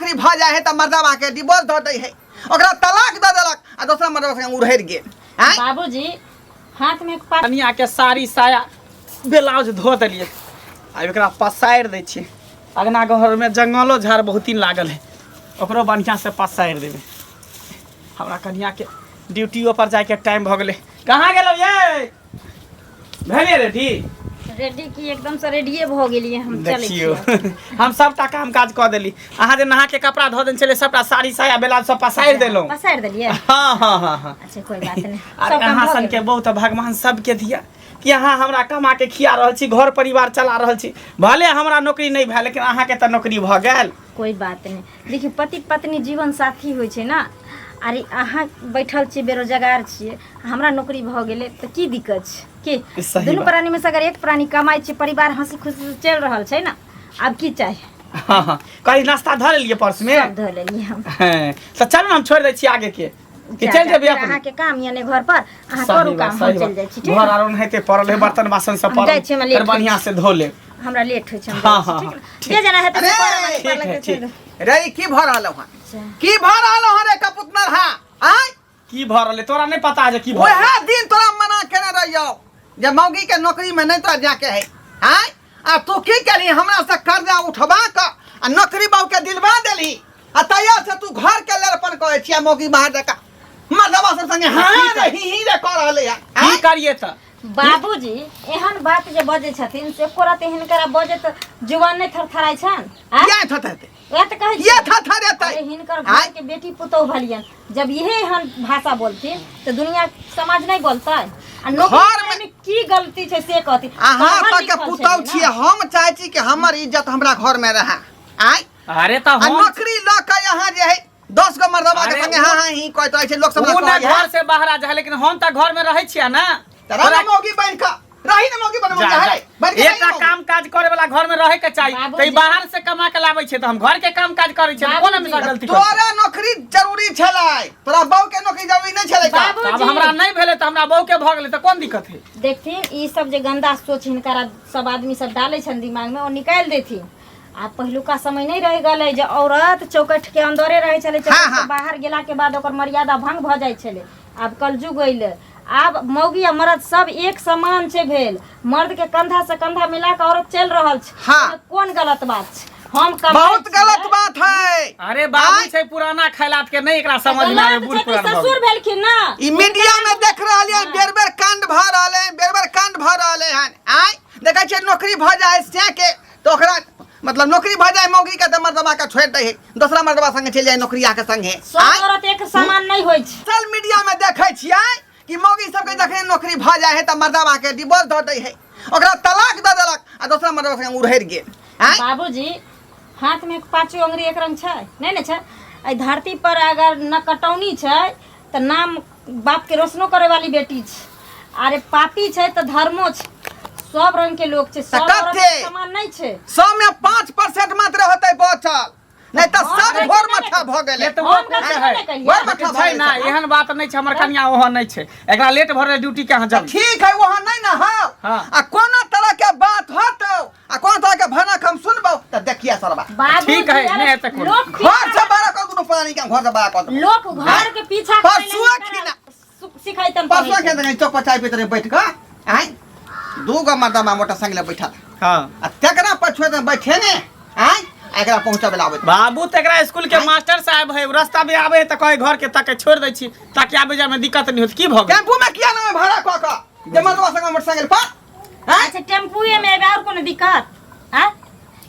नौकरी भऽ जाइ है तऽ मर्दबा के डिवोर्स दऽ दै है, ओकरा तलाक दऽ देलक आ दोसरा मर्दबा संगे उड़हरि गेल। आँय? बाबूजी हाथ में एक पा कनिया के साड़ी साया ब्लाउज धो देलियै, आब एकरा पसारि दै छियै। अगना घरमे जंगलो झाड़ बहुत दिन लागल है, ओकरो बढ़िआँ से पसारि देबै। हमरा कनिया के ड्यूटियो पर जाइके टाइम भऽ गेलै। कहाँ गेलौ ये? भेलियै रेडी? रेडी की, एकदम से रेडिये भऽ गेलियै हम। चलै देखियौ छियै। हम सबटा काम काज कऽ देली। अहाँ जे नहा के कपड़ा धो देने छलियै, सबटा साड़ी साया ब्लाउज सब पसारि देलहुँ। पसारि देलियै? हाँ हाँ हाँ हाँ। अच्छा, कोई बात नहीं। अरे सब काम अहाँ भऽ सनके गेलै। बहुत भगवान सबके दिया कि अहाँ हमरा कमा के खिया रहल छी, घर परिवार चला रहल छी। भले हमरा नौकरी नहि भेल, लेकिन अहाँके तऽ नौकरी भऽ गेल। कोई बात नहीं। देखियौ, पति पत्नी जीवन साथी होइ छै ने। अरे अहाँ बैठल छियै, बेरोजगार छियै, हमरा नौकरी भऽ गेलै तऽ की दिक्कत छै? की सही दुनू बात। प्राणी में से अगर एक प्राणी कमाइ छै, परिवार हंसी खुशी से चलि रहल छै ने, आब की चाही? हाँ हाँ, कहीं नाश्ता धऽ लेलियै पर्स में? सब धऽ लेलियै हम। हैं, तऽ चलू ने, हम छोड़ि दै छी आगे के कि जा, चलि जा, जेबै फेर अपने? अहाँके काम यऽ ने घर पर, अहाँ सही करू बात, काम, हम सही चलि बात। जाइ छी। ठीक घर ने? आर ओनाहिते पड़ल है, बर्तन बासन सब हम पड़ल, जाइ छी, हमरा लेट फेर बढ़िआँ से धो लेब। हमरा लेट होइ छै, हम हाँ, जाइ छी, हाँ, ठीक हाँ, ने? जे जेना हेतै से अरे, करब, ठीक है, लगतै ठीक। छोड़ि देब। रे, ई की भऽ रहल हँ? अच्छा। की भऽ रहल हँ रे कपुतनर? हाँ, आँय? की भऽ रहल है? तोरा नहि पता है जे की भऽ रहल है? ओएह दिन तोरा मना केने रहियौ जे मौगी के नौकरी में नहीं तोरा जाके है। आँय, आ तू की केलही? हमरा से कर्जा उठवा कऽ आ नौकरी बाबू के दिलवा देलही, आ तैया से तू घर के लड़पन करै छियै। मौगी बाहर जका मर्दबा सब संगे हाँ रे ही ही रे कऽ रहलै हँ। की आँय? करिए तऽ? बाबूजी एहन बात जे बजै छथिन से एको रति हिनकरा बजैत जुबान नहि थरथराइ छनि? आँय? किया थथेतै? वएह तऽ कहै किया छी। थथरेतै? अरे हिनकर आँय? घर के बेटी पुतोह भलियन, जब इहे एहन भाषा बोलथिन तऽ दुनिया समाज नहि बोलतै? आ नौकरी घर में- करैमे की गलती छै से कहथिन। अहाँ पढ़ल तक के लिखल पुतहु छथिन छियै, ने। हम चाहै छी कि हमर इज्जत हमरा घर में रहै। आँय? अरे तऽ आ हम नौकरी लऽ कऽ यहाँ जे है 10 गो मर्दबा के अरे संगे ओ- हाँ हाँ ही कहैत रहै छै, लोक सब ओ ने घर से बाहर आ जाए, लेकिन हम तऽ घर में रहै छियै ने। तऽ रह ने मौगी बनि कऽ, रही ने मौगी बन जा, जा जा। बनि कऽ रही ने एकटा मौगी। काम काज करे वाला घर में रहे के चाही। बाबूजी। तऽ ई बाहर से कमा के लाबै छै तऽ हम घर के काम काज करै छियै, तऽ कोन बाबूजी। हमेशा गलती करै छियै? तोरा नौकरी जरूरी छलै, तोरा बहू के नौकरी जरूरी नहि छलै का? बाबूजी। आब हमरा नहि भेलै तऽ हमरा बहू के भऽ गेलै, तऽ कोन दिक्कत है? देखथिन, ई सब जे गंदा सोच हिनकरा सब आदमी सब डालै छनि दिमाग में, ओ निकालि देथिन। आब पहिलुका समय नहि रहि गेलै जे औरत चौकठ के अंदरे रहै छलै, चौकठ के बाहर गेला के बाद ओकर मर्यादा भंग भऽ जाइ छलै। आब कलयुग अइलै, आब मौगी आ मर्द सब एक समान छै भेल। मर्द के कंधा से कंधा मिला के औरत चलि रहल छै। एहिमे कोन गलत बात छै? हम कमाइ बहुत छियै। गलत बात है। अरे बाबू आँय? छै पुराना खैलात के नहि एकरा समझ में आवे, गलत बूढ़ छै तऽ पुरान भऽ ससुर गेल। भेलखिन ना। ई मीडिया में देख रहल है, बेर बेर कांड भऽ रहल है, बेर बेर कांड भऽ रहल है। आँय, देखै छियै नौकरी भऽ जाइ से के तऽ ओकरा मतलब नौकरी भऽ जाइ मौगी के तऽ मर्दबा के छोड़ि दै है, दोसरा मर्दबा संगे चलि जाइ नौकरिया के संगे। सब आँय? औरत एक समान नहि होइ छै। सोशल मीडिया में देखै छियै कि मौगी सबके जखने नौकरी भऽ जाइ है तऽ मर्दबा के डिवोर्स दऽ दै है, ओकरा तलाक दऽ देलक आ दोसरा मर्दबा संगे उड़हरि गेल। आँय? बाबूजी हाथ में पाँचो अंगुरी एक रंग छै नहि ने छै? एहि धरती पर अगर न कटौनी छै तऽ नाम बाप के रोशनो करे वाली बेटी छै। अरे पापी छै तऽ धर्मो छै, सब रंग के लोग छै, सब औरत कते? के समान नहि छै। 100 में 5% मात्र होतै बचल, नहि तऽ हँ, सब नहि, घोर नहि, मठा भऽ गेलै। एतबो हम कुछ गलती है। नहि केलियै। घोर मठा लेकिन भऽ छै ना, गेलै। एहन बात नहि छै, हमर कनिया ओहन नहि छै। एकरा लेट भऽ रहल ड्यूटी के, अहाँ तऽ जाउ। ठीक है, वहाँ नहि ने हौ। आ कोनो तरह के बात होतौ आ कोनो तरह के भनक हम सुनबौ तऽ देखिए सरबा। बाबूजी, ठीक है, अरे नहि हेतै कोनो। लोक घर से बाहर कऽ कोनो प्राणी के हम घर से बाहर कऽ देबौ। लोक घर के पीछा करै लए परसुआ हिनकरा खिना। सिखैतन परसुआ पढ़ैतन। खिना चौक पर चाय पीते रहे बैठ कऽ, आँय, दू गो मर्दमा मोटरसाइकिल बैठल आ तेकरा पर छोड़ि देने बैठे ने, आँय, आ एकरा पहुँचबै लए आबैत। बाबू तऽ एकरा स्कूल के मास्टर साहब है, रास्ता में आबे है तऽ कहे घर के तक छोड़ दै छी ताकि आबे जाय में दिक्कत नहीं होत। की भऽ गेल? टेम्पू में किया ना भाड़ा कऽ कऽ जे मर्दवा संग मोटरसाइकिल पर? आँय? अच्छा, टेम्पुए में एबै और कोनो दिक्कत? आँ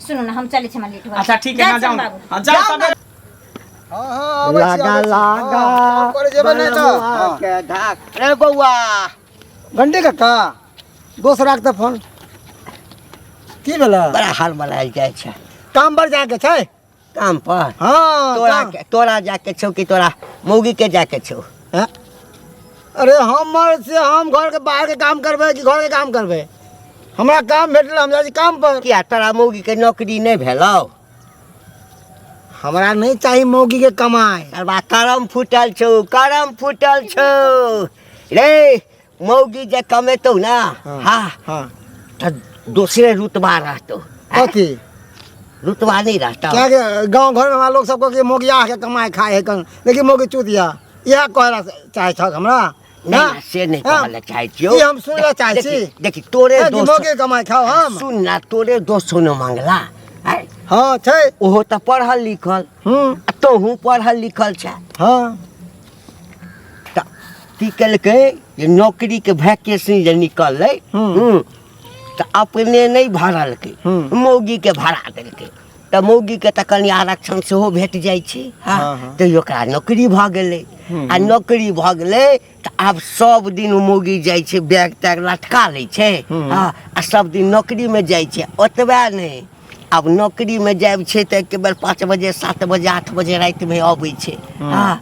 सुनू ना, हम चलै छी, हमरा लेट भऽ अच्छा ठीक है, जाइ हाँ छियनि जाओ। बाबू। हाँ जाओ जाउ सब। ना। हाँ हाँ, आबै छी, लागा आबै छी। लागा हाँ, काम करे जेबै नहि तऽ बलमुआ हाँ। के धाक रे बौआ। घंटी काका, दोस राख तऽ फोन। की भेलै? बड़ा हाल मलायल जाइ छै। काम पर जाके छै? काम पर? हाँ। तोरा काम। के, तोरा जाके छौ कि तोरा मौगी के जाके छौ? हैं? अरे हमर से हम घर के बाहर के काम करबै कि घर के काम करबै? हमरा काम भेटल, हम जाइ छी काम पर। किया, तोरा मौगी के नौकरी नहि भेलौ? हमरा नहीं चाही मौगी के कमाई। अरबा करम फूटल छौ, करम फूटल छौ रे। मौगी जे कमेतौ ना, हाँ, तऽ दोसरे रुतबा रहतौ। कथी? रुतबा नहि रहतौ। क्या कि गाँव घर में हमरा लोग सब कहै मोगिया के कमाए खाए है कन, लेकिन मोगी चूतिया इएह कहै ला चाहै छह हमरा? नहि ना? ना, से नहि हाँ। कहऽ लए चाहै छियौ। ई हम सुनै ला चाहै छी। देखी देखी तोरे कि दोस्त मोगी कमाए खाओ हम। सुन ना, तोरे दोस्त छौ ने मंगला? आँय? हाँ छै। ओहो तऽ पढ़ल लिखल आ तोहूँ पढ़ल लिखल छै। हाँ। तऽ की केलकै जे नौकरीके वैकेंसी जे निकललै तऽ अपने नहि भरलकै, मौगीके भरा देलकै। तऽ मौगीके तऽ कनि आरक्षण सेहो भेट जाइ छै। हँ, हाँ। तऽ ओकरा नौकरी भऽ गेलै आ नौकरी भऽ गेलै तऽ आब सब दिन ओ मौगी जाइ छै, बैग तैग लटका लै छै। हँ, आ सब दिन नौकरीमे जाइ छै। ओतबे नहि, आब नौकरीमे जाइ छै तऽ एके बेर 5 बजे 7 बजे 8 बजे रातिमे अबै छै। हँ,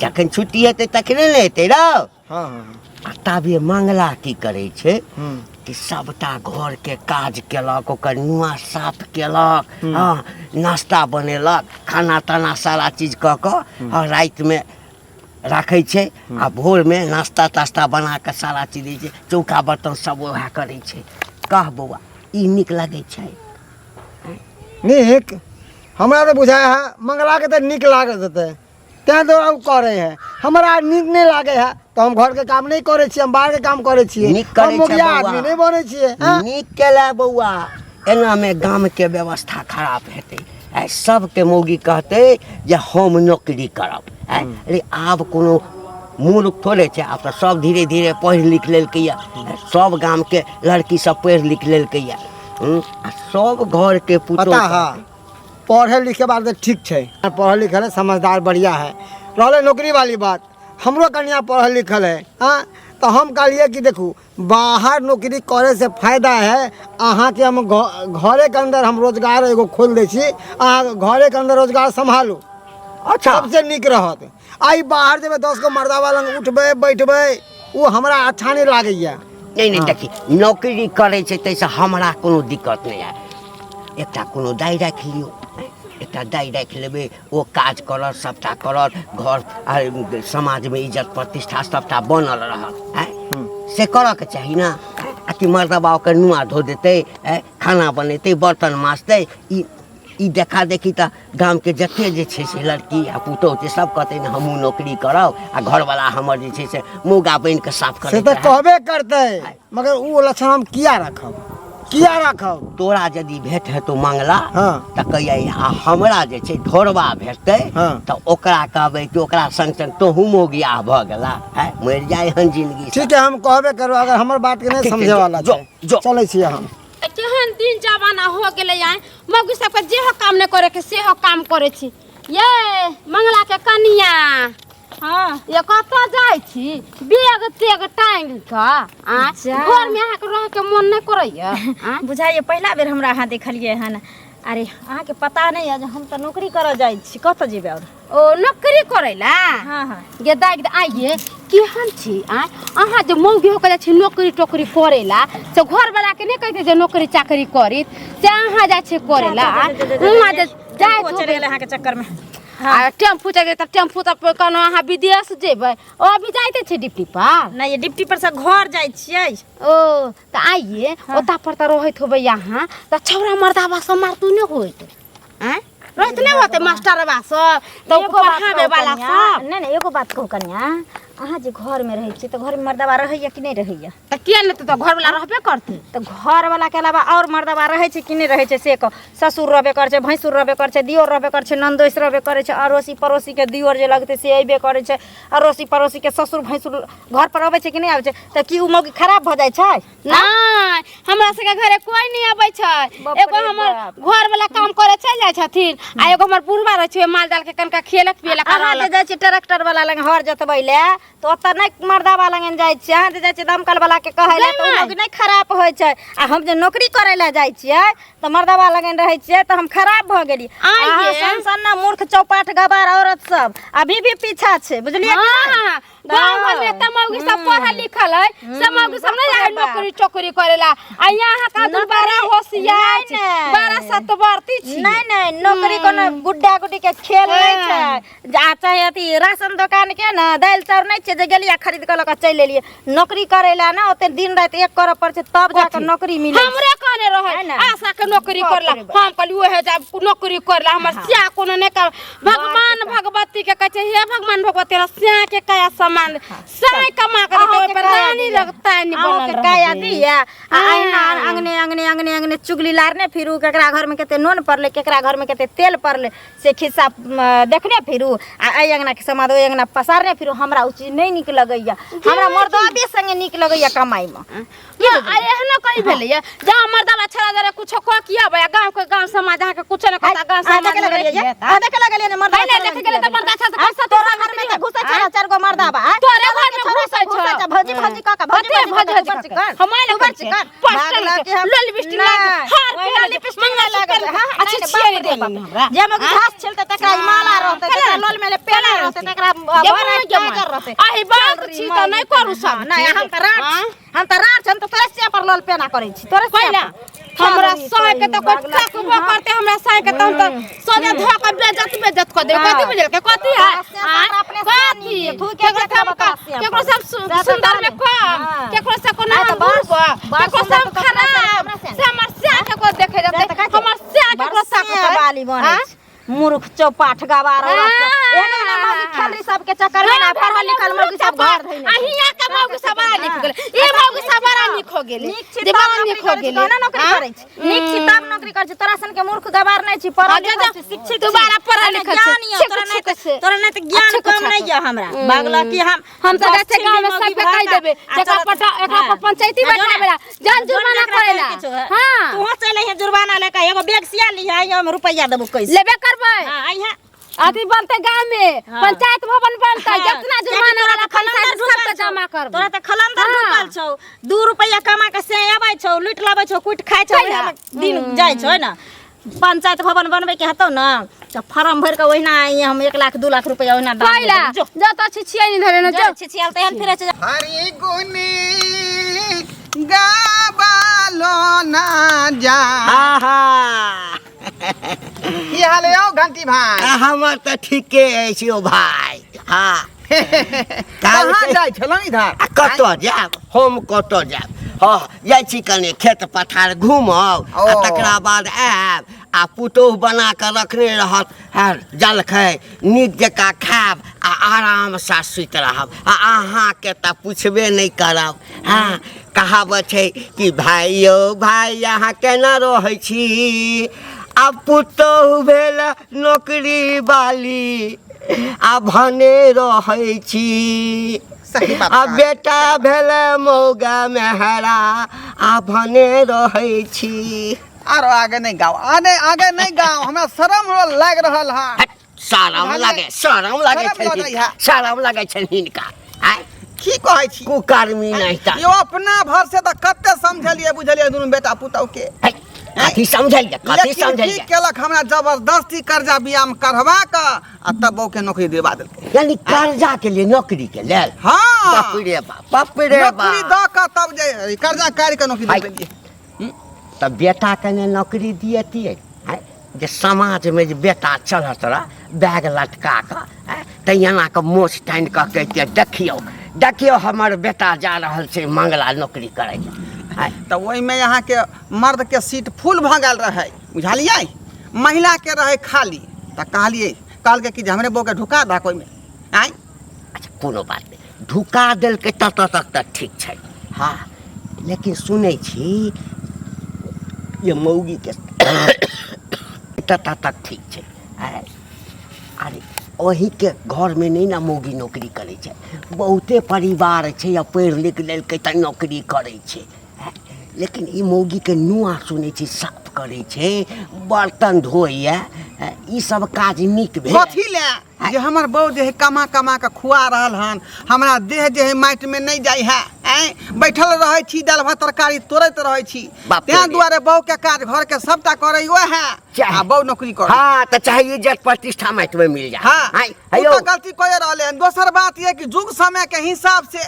जखन छुट्टी हेतै तखने ने हेतै रौ। हाँ हाँ। आ ताबे मंगला की करै छै कि सबटा घरके काज केलक, ओकर नुआ साफ केलक, हँ, नाश्ता बनेलक, खाना ताना सारा चीज कऽ कऽ हँ रातिमे राखै छै आ भोरमे नाश्ता तास्ता बना कऽ सारा चीज दै छै, चौका बर्तन सब वएह करै छै। कह बौआ, ई नीक लगै छै? नीक हमरा तऽ बुझाइ है मंगलाके तऽ नीक लागत हेतै, तेँ दुआरे ओ करै है। हमरा नीक नहि लागै है तऽ हम घरके काम नहि करै छियै, हम बाहरके काम करै छियै। नीक करै हम छै मोगिया बौआ। आदमी नहि बनै छियै, हँ? नीक केला बौआ, एनामे गामके व्यवस्था खराब हेतै। आइ सबके मौगी कहतै जे हम नौकरी करब। आँय, अरे आब कोनो मूर्ख थोड़े छै, आब तऽ सब धीरे धीरे पढ़ि लिख लेलकैए, सब गामके लड़की सब पढ़ि लिख लेलकैए। आ सब घरके पुतोहु पता है, पढ़े लिखे बात तऽ ठीक छै, पढ़ल लिखल है, समझदार बढ़िया है। रहलै नौकरी वाली बात, हमरो कनिया पढ़ल लिखल है। हाँ, तऽ हम कहलियै कि देखू, बाहर नौकरी करे से फायदा है अहाँके, हम घरेके अंदर हम रोजगार एगो खोलि दै छी, अहाँ घरेके अंदर रोजगार सम्हालू। अच्छा। सबसे नीक रहत। आइ बाहर जेबै, 10 गो मर्दाबा लग उठबै बैठबै, ओ हमरा अच्छा नहि लागैया। नहि नहि, देखी, नौकरी करै छै ताहिसँ हमरा कोनो दिक्कत नहि आय। एकटा कोनो दाइ राखि लियौ, एकटा दाइ राखि लेबै, ओ काज करत, सबटा करत, घर आ समाजमे इज्जत प्रतिष्ठा सबटा बनल रहत। आँय, से करऽके चाही ने। आ कि मर्दबा ओकर नुआ धो देतै, आँय, खाना बनेतै, बर्तन माजतै, ई ई देखा देखी तऽ गामके जते जे छै से लड़की आ पुतोहु छै, सब कहतै ने हमहूँ नौकरी करब आ घरवला हमर जे छै से मौगा बनि कऽ साफ से करैत तऽ रहए। कहबे करतै, मगर ओ लक्षण हम किया राखब, किया राखब? तोरा यदि भेट हेतौ मंगला हाँ। तऽ कहियै, आ हमरा जे छै ढोरबा भेटतै हाँ। तऽ ओकरा कहबै कि ओकरा संग संग तोहू मौगियाह भऽ गेला, हैं, मरि जाइ हन जिंदगी ठीक है, हम कहबे करब अगर हमर बात के नहीं ठीक छै, समझे वाला जो, छै। जो। चलै छियै हम। केहन दिन जमाना हो गेलै आइ, मौगी सबके जेहो काम नहि करे के सेहो काम करे छी। ये मंगला के कनिया। हाँ। ये कतऽ जाइ छी बेग तेग टांगि कऽ? आ जा। घर में अहाँके रह के मन नहि करैया? आ? बुझाइए पहिला बेर हमरा अहाँ देखलियै हन। अरे अहाँके पता नहि यऽ जे हम तऽ नौकरी करऽ जाइ छी, कतऽ जेबै आओर? ओ नौकरी करै ला? हाँ हाँ। गे दाइ आइये केहन छी? आँय, अहाँ जे मौगी होके जाइ छी नौकरी टोकरी करै ला, से घरवला के नहि कहते जे नौकरी चाकरी करी, से अहाँ जाइ छी करै ला? जा, जा, जा, जा, हुआँ जा, जे जाइ टेम्पू चलि गेलै अहाँके चक्कर में। आ टेम्पू चलि गेलै तऽ टेम्पू तऽ कोनो अहाँ विदेश जेबै? ओ अभी जाइते छै डिप्टी पर? नहि, ये डिप्टी पर से घर जाइ छियै। ओ तऽ आइये ओता पर तऽ रहैत होबै अहाँ, तऽ छौड़ा मर्दाबा सब मारतू नहि होइत? आँय, रहैत नहि होतै मास्टरबा सब तऽ एगो बात पढ़ाबै कहू वाला कनिया, सब? नहि नहि, एगो बात कहू कनिया, अहाँ जे घरमे रहै छियै तऽ घरमे मर्दाबा रहैया कि नहि रहैया? तऽ किया नहि, तऽ घरवला रहबे करतै। तऽ घरवला के अलावा आओर मर्दाबा रहै छै कि नहि रहै छै से कहू। ससुर रहबे करै छै, भैंसुर रहबे करै छै, दियोर रहबे करै छै, ननदोसि रहबे करै छै, अड़ोसी पड़ोसीके दियोर जे लगतै से अयबे करै छै, अड़ोसी पड़ोसीके ससुर भैंसुर घर पर अबै छै कि नहि आबै छै? तऽ की ओ मौगी खराब भऽ जाइ छै? नहि, हमरा सबके घरे कोई नहि अबै छै। बाप एगो रे हमर बाप। घरवला काम करे चलि जाइ छथिन आ एगो हमर बुढ़वा रहै छै, माल जाल के कनिका खियेलक पियेलक आ अहाँ जे रहलक। जाइ छियै ट्रैक्टर वाला लग हर जोतबै लए तऽ ओतऽ नहि मर्दाबा लग जाइ छियै, अहाँ जे जाइ छियै दमकल वाला के कहै लए तऽ ओ गै माय। मौगी नहि खराब होइ छै? आ हम जे नौकरी करै लए जाइ छियै तऽ मर्दाबा लगन रहै छियै तऽ हम खराब भऽ गेली? आइ अहाँ गे। सन सन ना मूर्ख चौपाट गवार औरत सब अभी भी पीछा छै, बुझलियै कि नहि? हाँ, गाँव घर में एते मौगी सब पढ़ल लिखल है, सब मौगी सब नहीं जाए बाप रे बाप। नौकरी चोकरी करेला, आ यहाँ का दुन बड़ा होशियार नहीं, छी, नहीं। बड़ा सतवर्ती छी। नहीं नहीं, नौकरी कोनो गुड्डा गुड्डी के खेल नहीं हाँ। छै। जा चाहे अथी राशन दुकान के ना दालि चाउर नहीं। नहि छै जे गेलियै खरीद कऽ लऽ कऽ चलि एलियै। नौकरी करै लए ने ओते दिन राति एक करऽ पड़ै छै तब जाकऽ नौकरी मिलै छै। हमरे कहने रहै है ने? आशा के नौकरी बाप करला रे बाप। हम कहली ओहे जाब नौकरी करला हमर स्या कोनो नहि कर भगवान भगवती के कहै छै हे भगवान भगवती हमरा स्या के काया समान साय कमा के देतै ओहि पर रानी लगता नहीं बनल अहूँके काया रहबै। दिया आ अहिना अंगने अंगने अंगने अंगने चुगली लारने फिरू, केकरा घर में कते नून पड़ले, केकरा घर में कते तेल पड़ले, से खिस्सा देखने फिरू आ एहि अंगना के समाद ओहि अंगना पसारने फिरू। हमरा ओ चीज नहि नीक लगैया, हमरा मर्दबे संगे नीक लगैया कमाई में। ये आ एहनो कहीं भेलैया जहाँ मर्दबा छड़ा जरे कुछो कऽ के आबै आ गाँव के गाँव समाज अहाँके कुछो नहि कहता गाँव अहाँ समाज देखे में लगलियै रहियै। अहाँ देखे लगलियै ने मर्दबा पहिले छड़ा देखे गेलै तऽ मर्दा छड़ा आँय, तऽ तोरा घर में तऽ घुसै छै ने चारि गो मर्दबा, आँय? तोरे घर में छोड़ा घुसै सब छौ। भौजी भौजी कऽ कऽ, भौजी कते भौजी कऽ कऽ, भौजी तू बड़ कऽ कऽ? चिकन, हम तू बड़ चिकन। पोस्टर भागला कि हम- लोल लिपस्टिक लाग नहि, हार ओहिना पहिरल लिपस्टिक नहि लागल मंगलसूत्र है, हाँ, अच्छा नहि, छियै बाप रे देलनि बाप। हमरा जे मौगी घास छिलतै तकरा ई माला रहतै, तकरा लोल में पेला रहतै, तकरा भर काजर रहतै। अहि बात छी तऽ नहि करू सब नहि, हम तऽ राठ हाँ? हम तऽ राठ हम तऽ तोरे से पर लोल पेना करै छी, तोरे से कैला पर। हमरा चल रे, साय के तऽ कोइ भागला तकबो करते हमरा साय के तऽ हम तऽ सोझे धऽ के बेज्जत बेज्जत कऽ देबै। कथी बुझलकै कथी है तोरा से हमरा अपने से कथी नीक है, थूके केकरो के से हम तोरा से केकरो से हम से तऽ सुंदर में कहले। कम हाँ। केकरो से कोनो आइ तऽ हम बड़- बुढ़बा बड़ केकरो से हम सुंदर तऽ तोरा से खराब हमरा से से हमर स्या के कोइ देखे से तऽ जेतै कहै छै, हमर स्या के बड़ केकरो सिया ताकतै बाली बनै आँय? छै। मूर्ख चौपाठ गवार औरत सब। हाँ। एहने ने मौगी खेलरी सबके चक्कर में ना पढ़ल लिखल मौगी सब घर धइने आ छै। हियाँ के मौगी सब बड़ा नीक हो गेलै ई मौगी सब बड़ा नीक हो गेलै नीक छी जे तब बड़ा नौकरी नीक हो करै छी, गेलै कोना नौकरी आँय? करै छी? नीक छी तब नौकरी करै छी, तोरा सन के मूर्ख गवार नहि छी, पढ़ल आ जा लिखल जा, छी, शिक्षित तू छी। बड़ा पढ़ल एने लिखल छी, ज्ञान यऽ, छिक तोरा नहि छिक तऽ से। तोरा नहि तऽ ज्ञान अच्छे कम कुछ नहि यऽ हमरा। भागल की हम हम तऽ जाइ छियै दस गाँव में छिल्ली सबके मौगी कहि भऽ देबै कऽ आ एकरा चलत- पटा एकरा पर हाँ। पंचायती आ जो बैठाबै ने, ला जन जो ने जुर्माना एकरा करै कहै ला के छौ, हाँ। हाँ तूहो चलि अइहे जुर्माना लए कऽ, एगो बैग सिया लिहे, अइहे ओहिमे रुपैआ देबौ कैसे। लेबे करबै हाँ, अइहे। अथी बनतै गाँव में हाँ। पंचायत भवन बनतै हाँ, जितना कियाकि जुर्माना तोरा वाला तऽ पैसा खलंदर सबके ढुकल छौ। जमा करबै तोरा तऽ खलंदर हाँ। ढुकल छौ 2 रुपैआ कमा के से आबै छौ लूटि लाबै छौ कुटि खाइ छौ कैला? ओहिमे दिन जाइ छौ है ना पंचायत भवन बनबै के हेतौ ना तऽ फार्म भरि कऽ ओहिना आइ हम 1 लाख 2 लाख रुपैआ ओहिना दान कैला देबै। जो जतऽ छी छियै नहि धरे ने जो जो छिछियाल तेहन फिरै छै हरि गुनी गाबालो ना जा आहा की हाल है यौ घंटी भाई हमर तऽ ठीके अछि यौ भाय हँ कहाँ जाइ छलहुँ इधर आ कतऽ जायब हम कतऽ जायब हँ जाइ छी कनि खेत पथार घूमब आ ओ। तकरा बाद आयब आ पुतोहु बना कऽ रखने रहत हँ जलखै नीक जकाँ खायब आ आरामसँ सुति रहब आ अहाँके तऽ पुछबे नहि करब हँ कहावत छै कि भाय यौ भाय अहाँ केना रहै छी आ पुतोहु भेल नौकरी वाली आ भने रहै छी सही बात आ कहलियै। बेटा भेल मौगा मेहरा आ भने रहै छी आरो आगे नहीं गाओ आगे आगे नहीं गाओ हमरा शरम लागि रहल है हट, शरम लागे शरम लागे शरम छनि लगै हिनका है। शरम लागे छनि हिनका आय की कहै छी कुकर्मी नहीं तऽ यो अपना भर से तऽ कते समझलिए बुझलिए दुनू बेटा पुतहु के है, कथी समझलियै कथी लेकिन की समझलियै केलक हमरा जबरदस्ती कर्जा बियाम करवा कऽ आ तब बहू के नौकरी दिलवा देलकै यानी कर्जा के लिए नौकरी के लेल हाँ बाप रे बाप बाप रे नौकरी बाप दऽ कऽ तब जे कर्जा काटि कऽ नौकरी हाय। दिलबेलियै तऽ बेटा के ने नौकरी दियतियै आँय जे समाजमे जे बेटा चलत रह बैग लटका कऽ आँय तऽ एना कऽ मोछ तानि कऽ कहितियै देखियौ देखियौ हमर बेटा जा रहल छै मंगला नौकरी करै लए आँय तऽ ओहिमे अहाँके मर्दके सीट फुल भऽ गेल रहै बुझलियै महिलाके रहै खाली तऽ कहलियै कहलकै कि जे हमरे बहूके ढुका दहक ओहिमे आँय अच्छा कोनो बात नहि ढुका देलकै ततऽ तक तऽ ठीक छै हँ लेकिन सुनै छी ये मौगीके ततऽ तक ठीक छै आँय अरे ओहीके घरमे नहि ने मौगी नौकरी करै छै बहुते परिवार छै आ पढ़ि लिख लेलकै तऽ नौकरी करै छै आँय लेकिन ई मौगीके नुआ सुनै छी साफ करै छै बर्तन धोइए ई सब काज नीक भेल कथी लए जे हमर बहू जे है कमा कमा के खुआ रहल हन हमरा देह जे है माटि में नहीं जाइ है आँय बैठल रहै छी दालि भात तरकारी तोड़ैत रहै छी बाप रे। तें दुआरे बहू के काज घर के सबटा करै है चाहे- आ बहू नौकरी करै हाँ तऽ चाहे इज्जत प्रतिष्ठा माटि में मिल जाए हाँ आँय, उ हेयौ तऽ गलती कए रहले हन दोसर बात ये कि युग समय के हिसाब से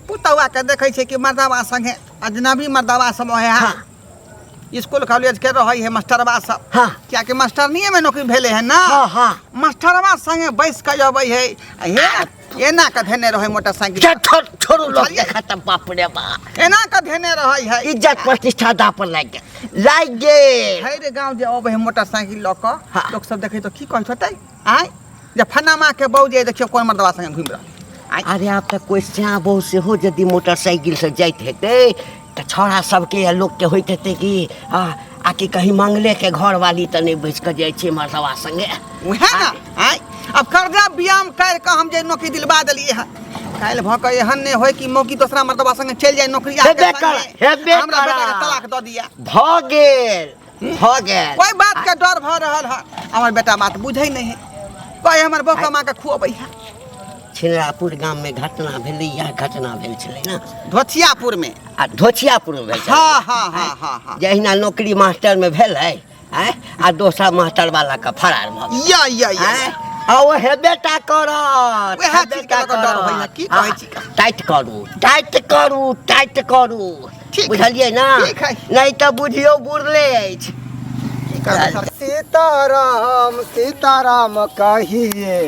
पुतौआ के देखै छै कि मर्दाबा संगे अजनबी मर्दाबा सब है हाँ। स्कूल कॉलेज के रहै है मास्टरबा सब हाँ। कियाकि मास्टरनीये में नौकरी भेले है ना हाँ, हाँ। मास्टरबा संगे बैस के अबै है आ हे एना के धेने रहे मोटरसाइकिल जा छोड़ छोड़ू लोग बुझलियै? देखत बाप रे बाप एना के धेने रहे है इज्जत प्रतिष्ठा दा पर लागि गेल लागि गेल है रे गाँव जे अबै है मोटरसाइकिल लऽ कऽ हाँ। लोक सब देखै तऽ की कहैत होतै आँय जे फनामा के बहू जे देखियौ कोन मर्दबा संगे घुमि रहल आँय अरे आब तऽ कोइ श्याम बहु सेहो यदि मोटरसाइकिल से जाइत हेतै तऽ छौड़ा सबके या लोकके होइत हेतै कि आ आकि कहीं मंगले के घरवाली तऽ नहि बचि कऽ जाइ छै मर्दबा संगे उएह ने आँय अब कर्जा बियाम करि कऽ हम जे नौकरी दिलवा देलियै हँ काल्हि भऽ कऽ एहन नहि होय कि मौकी दोसरा मर्दबा संगे चलि जाय नौकरी आके हेबे संगे। कर- हेबे हमरा बेटा के करा। तलाक दऽ दिया भऽ गेल भऽ गेल कोई बात के डर भऽ रहल है हमर बेटा बात बुझै नहीं है कहे हमर बौका माँ के खुअबै है छिनरापुर गाममे घटना भेलै इएह घटना भेल छलै ने धोथियापुर में आ धोचियापुरमे भेल छलै हाँ हाँ हाँ हाँ हाँ जहिना नौकरी मास्टरमे भेलै आँय आ दोसर मास्टर वाला के फरार भऽ गेल या या या आँय आ ओ हेबे टा करत उएह हेबे चीजके टा लऽ कऽ डर होइए, करत। की कहै हँ, छी का? टाइट करू टाइट करू टाइट करू ठीक बुझलियै ने ठीक है। नहि तऽ बुझियौ बुरले अछि की करबै सर? सीताराम सीताराम कहिए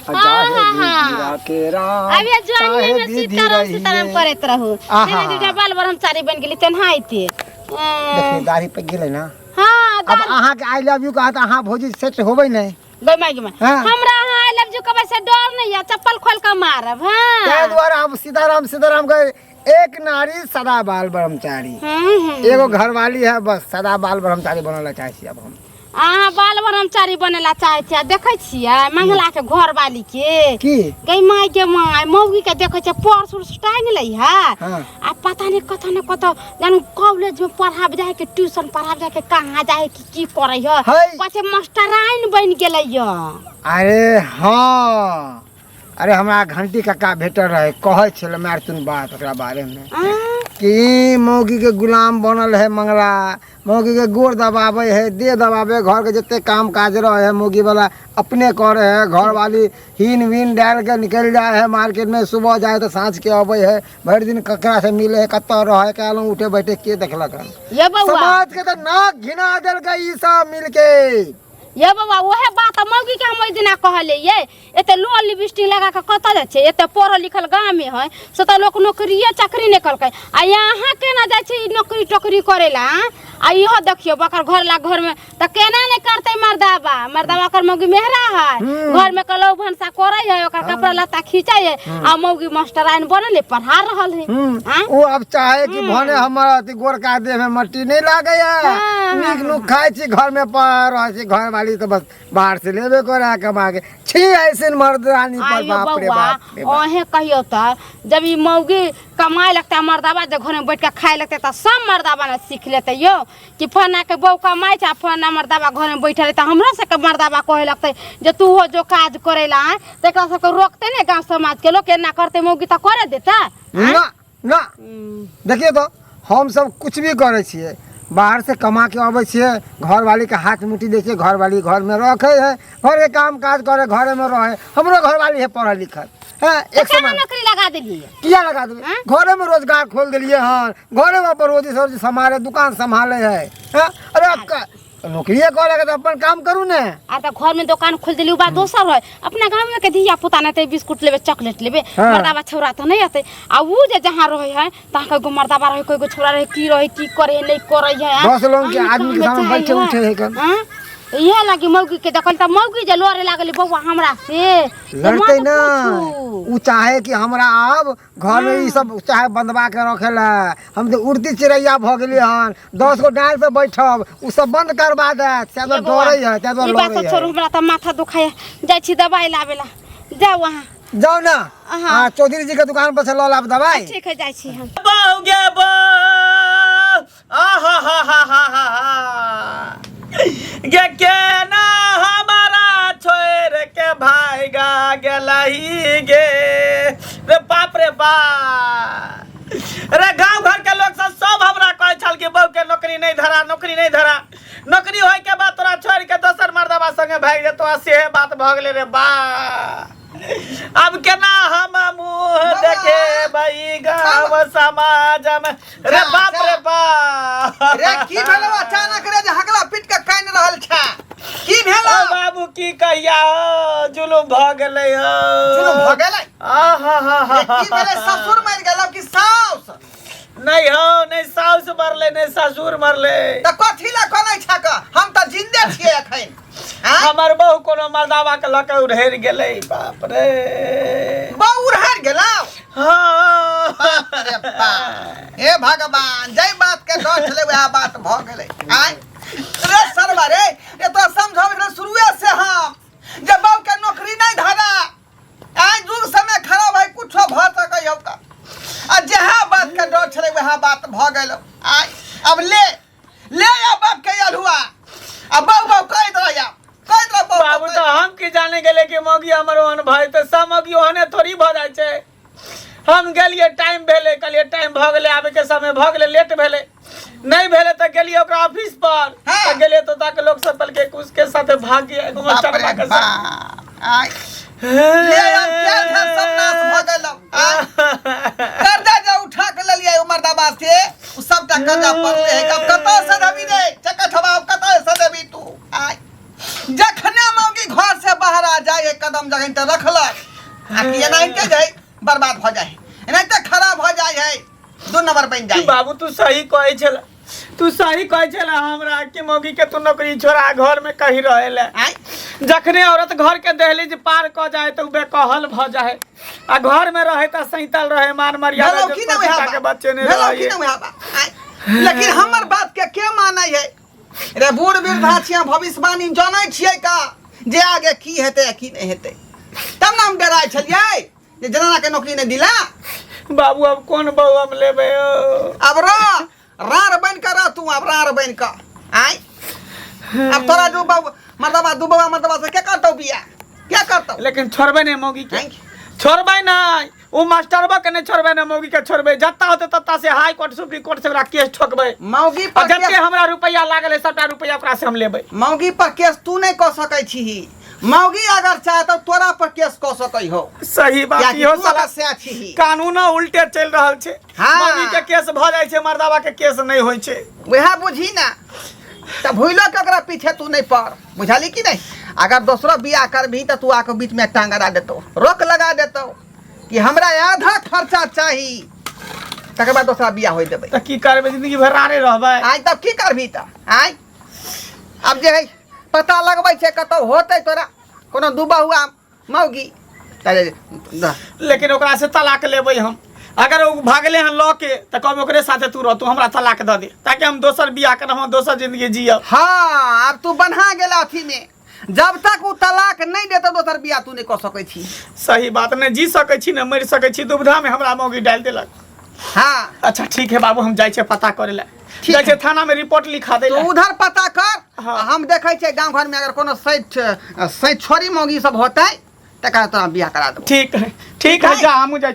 हाँ, जाहे हाँ, हाँ। विधि के राम अब ये जवानी ताहे में विधि सीताराम रहिए। सीताराम करैत रहू आहा। तेना दूटा बाल ब्रह्मचारी बनि गेली तेनाहिते देखिए दाढ़ी पे गेलै ना हाँ अब अहाँ के I love you कहत अहाँ भौजी सेट होबै नहि गई माय गई माय हाँ। हमरा अहाँ I love you कहबै से डर नहीं है चप्पल खोल के मारब ताहि हाँ दुआरे अब सीताराम सीताराम कहे एक नारी सदा बाल ब्रह्मचारी हम्म, एगो घरवाली है बस सदा बाल ब्रह्मचारी बनल चाहे छी अब हम अहाँ बाल ब्रह्मचारी बनेला चाहै छियै देखै छियै मंगला के घर वाली के की गई माय के माय मौगी के देखै छियै पर्स उर्स टांगि लै है हाँ। आ पता नहीं कतऽ ने कतऽ जानु कॉलेज में पढ़ाब जाए के ट्यूशन पढ़ाब जाए के कहाँ जाए के की करै है है। पछे मास्टराइन बनि गेलै य अरे हाँ अरे हमरा घंटी कक्का भेटल रहे कहै छलै मारतुन बात ओकरा बारेमे आ, कि मौगी के गुलाम बनल है मंगला मौगी के गोड़ दबाबै है देह दबाबै घर के जते काम काज रहे है मौगी वाला अपने करे है घर वाली हीन वीन डाल के निकलि जाए है मार्केट में सुबह जाए तो साँझ के अबै है भरि दिन ककरा से मिले है कतऽ रहे है काल्हि उठे बैठे के देखलक हन ये बौआ समाज के तऽ नाक घिना देलकै ई सब मिलके ये बौआ उहे बात मौगी के हम ओहि दिना कहलियै एते लो लिपस्टिक लगा के कतऽ जाइ छै एते पढ़ल लिखल गाँवमे है से तऽ लोक नौकरिए चाकरी नहि केलकै आ यहाँ केना जाइ छै ई नौकरी टोकरी करै ला आँ? आ इहो देखियौ बकर घर ला घरमे तऽ केना नहि करतै मर्दाबा मर्दाबा ओकर मौगी मेहरा है घरमे कलौ भनसा करै है ओकर कपड़ा लत्ता खींचै है आ मौगी मास्टराइन बनल है पढ़ा रहल है आँ? ओ अब चाहे कि भने हमर अथी गोरका देह में मट्टी नहीं लागे है हाँ, नीक नुक खाइ छी घर में पड़ रहै छी घर वाली तो बस बाहर से लेबे करे है कमा के छी ऐसे मर्दरानी पर आइयो बाप रे बौआ बाप रे बाप। अहें कहियो तऽ जब ई मौगी कमाए लगतै मर्दाबा जे घरमे बैठ के खाए लगतै तऽ सब मर्दाबा ने सीख लेतै यौ कि फलाना के बहू कमाइ छै आ फलाना मर्दाबा घरमे बैठल है तऽ हमरो सबके मर्दाबा कहै लगतै जे तू हो जो काज करै ला आँय तऽ एकरा सबके रोकतै ने गाँव समाजके लोक एना करतै मौगी तऽ करे देतै आँय? ना ना देखिए तो हम सब कुछ भी करै छियै बाहर से कमा के अबै छियै घरवाली के हाथ मुट्ठी दै छियै घरवाली घरमे रखै है घरके काम काज करे घरेमे रहै हमरो घरवाली है पढ़ल लिखल है एक केना समय नौकरी लगा देलियै किया लगा देबै आँय? घरेमे रोजगार खोल देलियै हन घरेमे अपन रोजी सब्जी सम्हारे दुकान सम्हाले है हैं? अरे अब नौकरिए करे के तऽ अपन काम करू ने आ तऽ घर में दुकान खोल देली उ बात दोसर है अपना गाँव में के धिया पुता नहीं ते बिस्कुट लेबे चॉकलेट लेबे हाँ। मर्दाबा छौरा तऽ नहीं अते आ उ जे जहाँ रहे है तहाँ कोई गो मर्दाबा रहे कोई गो छौरा रहे की रहे की करे है नहीं करे है आँ? दस लोग के अहाँ आदमी के कहाँ सामने बेचाइ बैठे है? उठे है कन। आँ? इहे लागी मौगी के देखल तऽ मौगी जे लड़े लागल बौआ हमरा से से लड़ते मत ना पूछू। उ चाहे कि हमरा आब घर में ई सब चाहे बंधवा के रखे ला हम तो उड़ती चिड़ैया भऽ गेलियै हन 10 गो डाल पे बैठब उ सब बंद करवा देत से ये बौआ, डरे है ते ई बात लड़े सब छोड़ू है हमरा तऽ माथा दुखाय जाइ छी दवाई लाबे ला जाउ अहाँ जाओ ना हाँ। हाँ चौधरी जी के दुकान पर से लऽ लाब दवाई ठीक है जाइ छी हम बहू गे बहू आहा हा हा हा हा हा गे केना हमारा छोड़ के भागा गेलही गे रे बाप रे बाप रे गांव घर के लोग सब सब हमरा कहै छल कि बहू के नौकरी नहीं धरा नौकरी नहीं धरा नौकरी होय के बाद तोरा छोड़ के दोसर मर्दबा संगे भागि जेतो आ सेहे बात भऽ गेलै रे बा अब केना हम मुँह देखेबै गाँव समाज में रे जा, बाप जा। रे बाप रे की भेलो अचानक रे जे हकला पीट के कानि रहल छे की भेलो ओ बाबू की कहिया हो, जुलुम भऽ गेलै हो जुलुम भऽ गेलै? आहा हा हा की भेलै ससुर मरि गेलौ कि साउस नहीं हो नहीं साउस मरले नहीं ससुर मरले तऽ कथी लए कनै छक हम तऽ जिन्दे छियै एखन आँय? हमर बहु कोनो मर्दावा के लऽ के उड़ेर गेलै बाप रे बहु उड़हर गेलौ हाँ अरे बाप हे भगवान जै बात के डर छलै वएह बात भऽ गेलै आँय रे सरवा रे ये तो समझाबै छलै शुरुए से हम जे बहु के नौकरी नहि धरा आइ जुग समय खराब है कुछो भऽ सकै हौ का आ जहाँ बात के डर छलै वएह बात भऽ गेल आइ अब ले ले आ बाप के अल्हुआ आ बहु बहु कहैत रह जा कहैत रह बहु बाबू तऽ हम की जाने गेले कि मौगी हमर ओहन भय तऽ सब मौगी ओहने थोड़ी भऽ जाइ छै हम गेलियै टाइम भेलै कहलियै टाइम भऽ गेलै आबैके समय भऽ गेलै लेट भेलै नहि भेलै तऽ गेलियै ओकरा ऑफिस पर हाँ। तऽ गेलियै तऽ ओतऽ के लोक सब कहलकै कि उसके साथे भाग गया एगो बाप मास्टरबा रे के साथ बाप आइ ले आब तेल धन सब नाश भऽ गेल आइ कर्जा जे उठा के लेलियै ओ मर्दाबा से ओ सबटा कर्जा पड़ले है अब कतऽ से देबी रे चकठबा अब कतऽ से देबी तू आइ जखने मौगी घर से बाहर आ जाए एक कदम जखन तऽ रखलक आ कि एनाहिते जे है बर्बाद भऽ जाइ है एनाहिते खराब भऽ जाइ है दू नंबर बनि जाइ है। बाबू तू सही कहै छल तू सही कहै छल हमरा कि मौगी के तू नौकरी छोड़ा घर में कहीं रहे ले आँय जखने औरत घर के दहलीज पार क जाए तो बेकहल भ जाए आ घर में रहे त सैतल रहे मान मर्यादा भेलौ कि जो नहि वएह पतिता के बात बच्चे ने भेलौ कि रहे नहि वएह बात आँय लेकिन हमर बात के के मानै है रे बूढ़ वृद्धा छियै भविष्यवाणी जानै छियै का जे आगे की हेतै आ की नहि हेतै तब ने हम डराइ छलियै जे जनाना के नौकरी नहि दिला बाबू अब कोन बहू हम लेबै ओ अब रह रार बन के रह तू अब रार बन के आय अब तोरा दू बाबू मर्दबा दू बाबा मर्दबा से के करतौ बिया के करतौ लेकिन छोड़बै नहि मौगी के Thank छोड़बै नहि ओ मास्टरबा के नहि छोड़बै ने मौगी के छोड़बै जत्ता होतै तत्ता से हाई कोर्ट सुप्रीम कोर्ट से ओकरा केस ठोकबै मौगी आ पर जते केस हमरा रुपैआ लागल है सबटा रुपैआ ओकरा से हम लेबै मौगी पर केस तू नहि कऽ सकै छीही मौगी अगर चाहे तऽ तोरा पर केस कऽ सकै हो सही बात कियाकि इहो तू साला ओकर से छीही कानून उल्टे चलि रहल छै हाँ। मौगी के केस भऽ जाइ छै मर्दाबा के केस नहि होइ छै वएह बुझी ना तऽ भूलो के ओकरा पीछे तू नहीं पड़ बुझली कि नहीं अगर दोसरो बियाह करबही तऽ तू आके बीच में टांग अड़ा देतौ रोक लगा देतौ कि हमरा आधा खर्चा चाही तकर बाद दोसरा बियाह होइ देबै तऽ की करबै जिंदगी भर रारे रहबै आइ तब की करबही तऽ आइ आब जे है पता लगबै छै कतौ होतै तोरा कोनो दुबा हुआ मौगी तऽ लेकिन ओकरा से तलाक लेबै हम अगर ओ भागले हन लऽ के तऽ कहबै ओकरे साथे तू रह तू हमरा तलाक दऽ दे ताकि हम दोसर बियाह करब हम दोसर जिंदगी जियब हाँ आब तू बन्हा गेल अथी में जब तक ओ तलाक नहीं देतौ दोसर बियाह तू नहीं कऽ सकै छी सही बात नहि जी सकै छी ने मरि सकै छी दुविधा में हमरा मौगी डालि देलक हाँ अच्छा ठीक है बाबू हम जाइ छियै पता करे लए ठीक जाइ छियै थाना में रिपोर्ट लिखा दै तो लए उधर पता कर हाँ। आ हम देखै छियै गाँव घर में अगर कोनो सैठ सैठ छोरी मौगी सब होतै तकरा तोरा बियाह करा देबो ठीक है ठीक है जा हमहूँ जाइ छी।